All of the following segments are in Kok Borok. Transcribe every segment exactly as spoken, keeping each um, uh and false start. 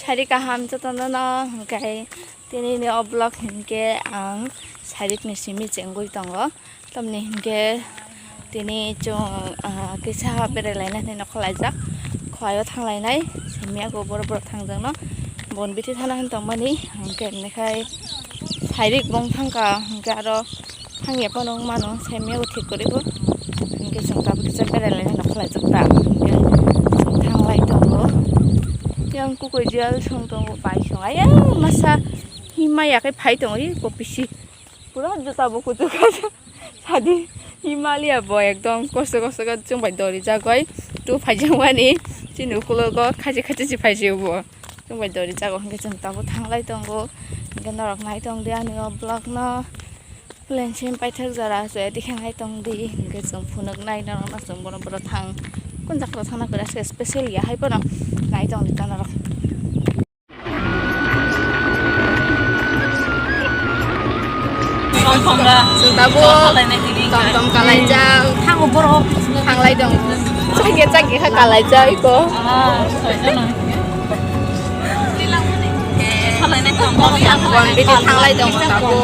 Sari kaham jotono no, hwnkhe tini ni o vlog hinkhe ang sarik ni simi chengwi tongo. Tamni hinkhe tini chwng, ah, kisa berai lainani nokho laijak, khowai o thang lainai, simi yago borok borok thang jakno bon bithi thana hin tongmani, hinkhe nikhai sairik bong thangkha, hinkhe aro thangya phano wng mano, simi yago thik kwrwi bo, hinkhe chwng tabuk kisa berai lainai nokho laijak ta, hinkhe chwng thang lai tongo. Yang kukui jel song tongo, bai song ayang masa himaya khe phai tongo, iko bisi. Pura juta bo kuchuk kaijak. Sadi Himalaya bo ekdom kosto kosto khe chwng bai dori jagoi. Tu phaijak mani chini ukulogo khachi khachi se phaijak bo. Chwng bai dori jago hinkhe chwng tabuk thanglai tongo. Hinkhe norok nai tong di ani o vlog no. Plain sim paithak jora so edikhe nai tong di. Hinkhe chwng phunuk nai norok no chwng bono bono thang. Kun jaga thangna kwrwi se special ya hai bono nai tong di ta norok. Chwng tabuk tom tom kalaijak. Thango borok. Thanglai tongo. Chakya chakya kha kalaijak iko. Bon bidi thanglai tongo tabuk.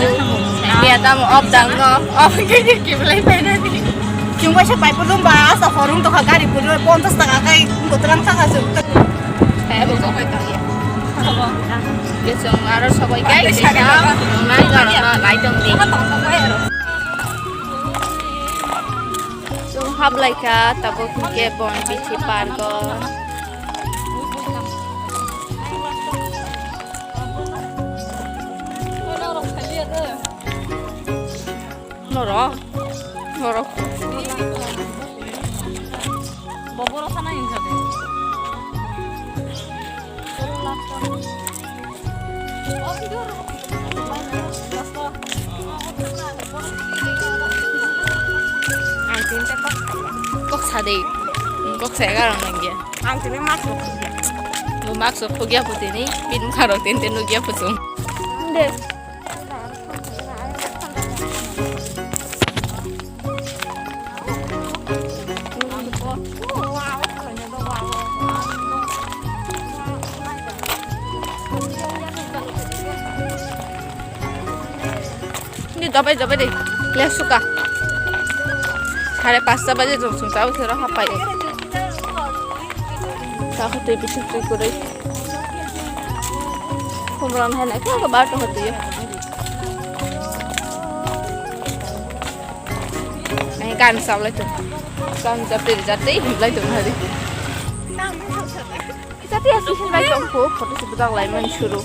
Biya tamo off dang no. Off khe khe kiblai painani. Chwng waisa pai pudum ba asa horung tokha gari pudum ponchas taka kai kotorang thangkha chwng. Kaya bo sobai tangya. Chwng aro sobai kai kisa nai garana lai tong di. Chwng hap lai kha tabuk hinkhe bon bithi park o. Norok, norok. Boboro sana insa de. Ang tinta kok, kok sade, kok saya garang nangya. Ang tinta mask kok ya. Lo mask kok ya putini, bin karo tinta nugya putung. Deh. Ni dobai dobai de, le suka. Sare pasta baje jong sung tau sero hapai. Tahu tu bisu tu kurai. Khumran hai nai khe bar tong hotwi. Ai gan saw lai tong. Gan jatwi jatwi him lai tong hari. Jatwi asi him lai tong ko photo se bwdang lai man suru.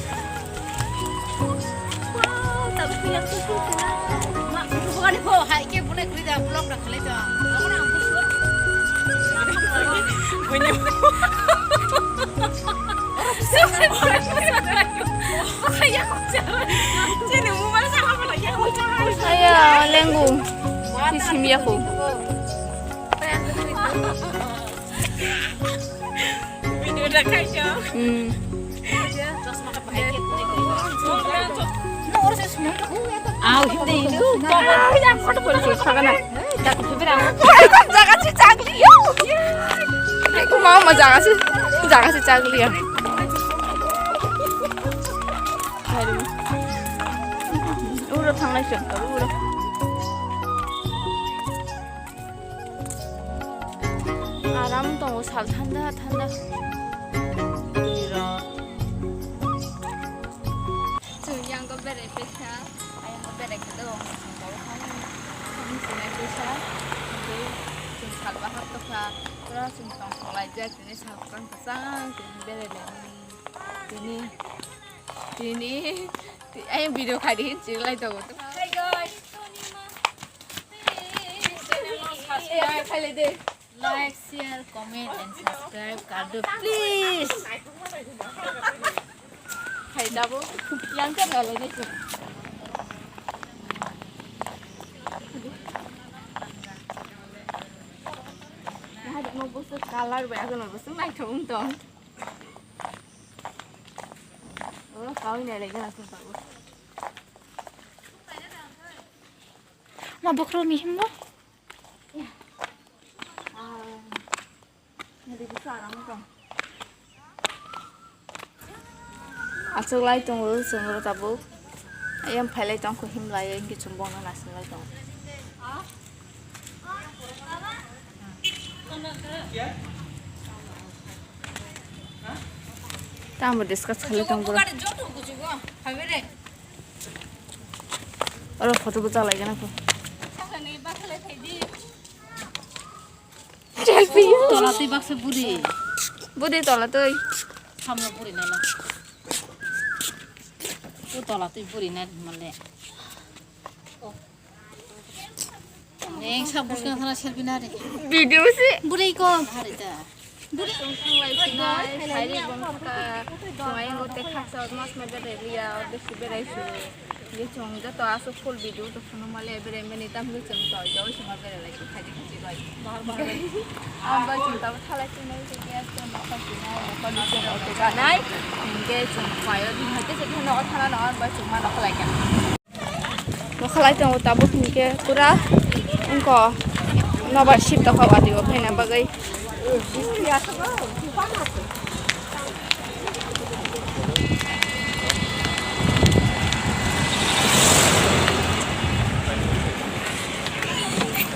Aya, lenggu. Kisim yaku. Video da khaisyo. Hmm. Aw, hindi, hindi. Jaga si chagli yo. Kuma ma jaga si, jaga si chagli yo. Uro thanglai sio, uro. Aram tongo sal thanda thanda. Twi rok. Chwng yang go berai paisa, ayang go berai khe do, chwng bo thang, thang sinai paisa, tei chwng sal bahar tokha, pura chwng tong tong laijak, tini sal kwchang kwchang, tini berai lai mani, tini, tini, ti-, ayang video khai di hin chiri lai tongo. Hey guys, subscribe khai lai de. Like, share, comment and subscribe kardo please. Hai dabo yang kan ngalai ni tu. Nah, ada mau busuk color banyak kan busuk naik dong dong. Oh, kau ini lagi langsung tahu. Ma bokrok ni himbo? Ah, nadi bisa orang tu. Achuk lai tongo chwng oro tabuk. Ayang phai lai tong kho him lai, himkhe chwng bongno naising lai tongo. Tamo discuss khalai tong bro. Oro photo bo chalai gana kho. Selfie. Tola twi baksa buri. Buri tola twi. Samno buri nana. O tola twi buri na male. Neng sa buskang sana selfie na de. Video si. Buri ko. Hari ta. Buri. Song song lai sinai, sai ri bong kha. Song ayang o te khasa mas ma bere liya, o de si bere su. Ye chwng joto aswk full video to phunuk male bere mani tam hwnwi chwng toi toi sima bere lai khaji khaji bai. Ang bai chwng tamo thalai sinai se gas to nokha sinai nokha ni chwng auto ganai. Hingke chwng payo din hate se kheno o thana no ang bai chwng ma nokha lai kha. Nokha lai tongo tabuk hingke pura wngko nobar sip tokha wadi o phaina bagwi.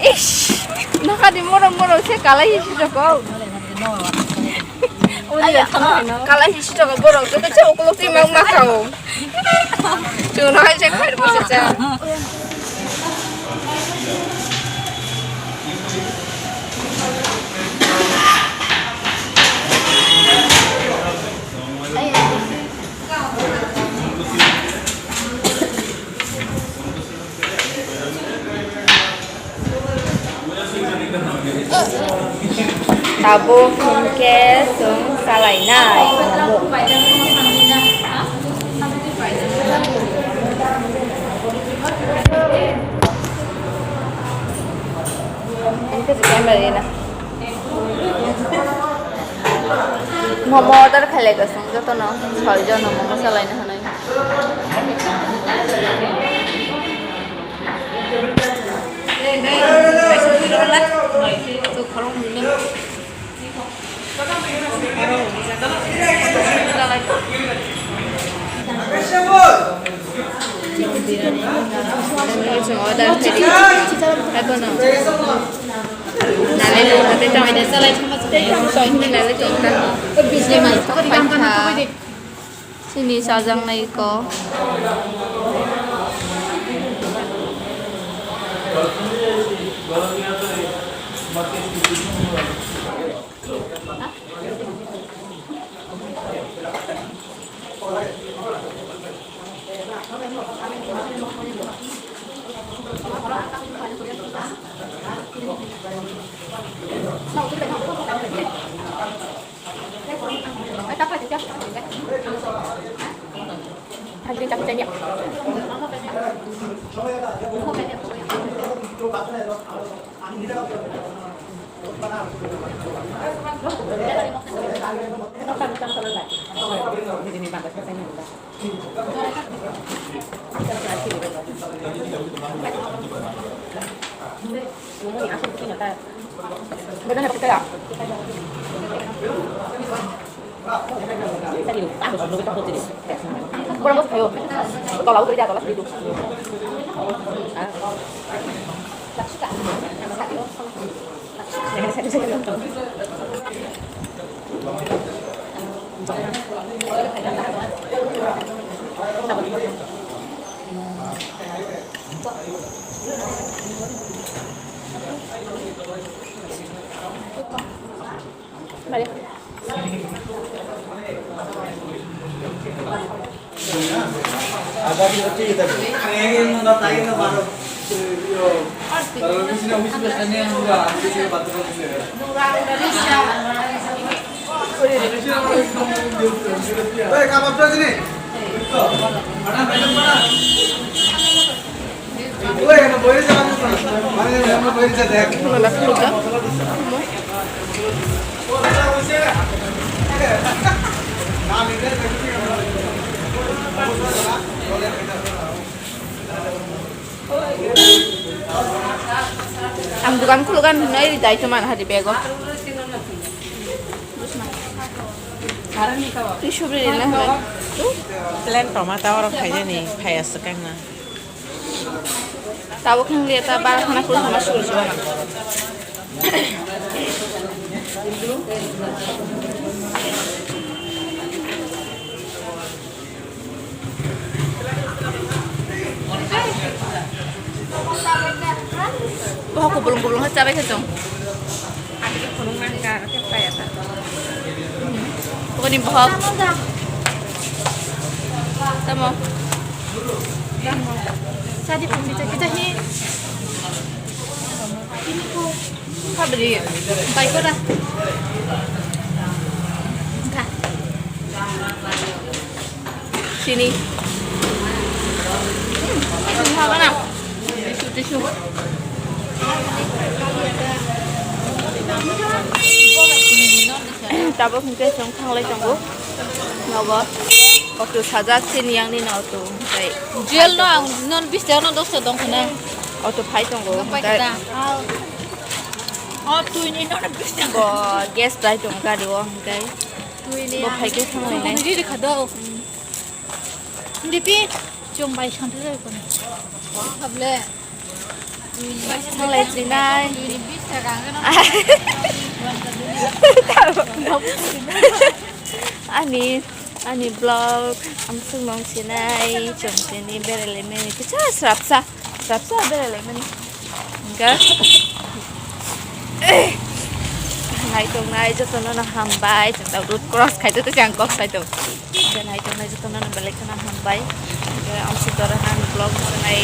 Ish, nokha di morok morok se kalai si joko. Kalai si joko borok joto se ukulok twi mak mak kha o. Chwng no hai se khair bo se cha. Tabuk hwnkhe chwng salainai. Hwnkhe camera rina. Momo order khailai ka chwng jotono soi jono momo salaina hwnwi. Chwng order khaidi. Haibono. Nalai tong, nalai tong. Tei tong, tong, nalai tong ta. Sini mai tong, pai kha. Sini sajaknai ko. Ang dukan khulgan hinwi dai to man hari bego. Twi subri rina hwnwi. Plan tomato oro phainani phaiya swkang na. Tabuk hingliya ta bara khana kul khana sugri sugri. Bohok kubulung kubulung khe chabai khe chwng. Ani khe phunuk nang kha, khe paya ta. Boni bohok. Tamo. Sadi phung kita kita hi. Pabri, bai kora. Ka. Sini. Hmm, sini haba na. Tisu, tisu. Tabuk hingke chwng thanglai tongo. Nogo. Auto sajak chini yang ni no auto. Tei Jewel no ang non bis taka no dos taka dong khana. Auto phai tongo. Pai Tei kata. Oh, tui ni no bis taka. Bo gas dai tongo gari o hingke. Tui ni Bo ang phai ke thanglai nai. Tui ni ri kha do. Dipi, chwng bai santai lai kono. Hable. Thanglai chinai. Ani, ani vlog, ang sung nong chinai, chwng chini berele meni, kicha srapsa, srapsa berele meni. Hingke, nai tongnai jotono no hambai, chwng tabuk road cross khai joto chang kok sai tong. Hingke nai tongnai jotono no belai kheno hambai. Hingke ang si dora han vlog sanai,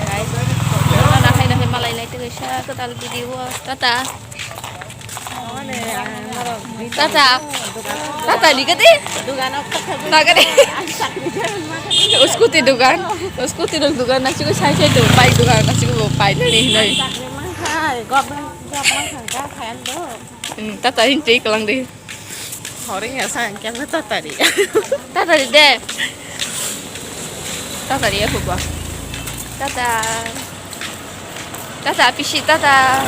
nai. Jotono no hai no hai malai lai tong sa kwtal video. Tata. Tata. Tata ni kati? Dugan apa kata? Na kati? Scooty dugan. Scooty dong dugan na chiku sai sai tu bike dugan na chiku pai nani nai. Chakri mangkhai, government job mangkhang ka khayan do. Hmm, tata hin tei kalang de. Horing ya sang kya tata ri. Tata ri de. Tata ri ya kuba. Tata. Tata pisi tata.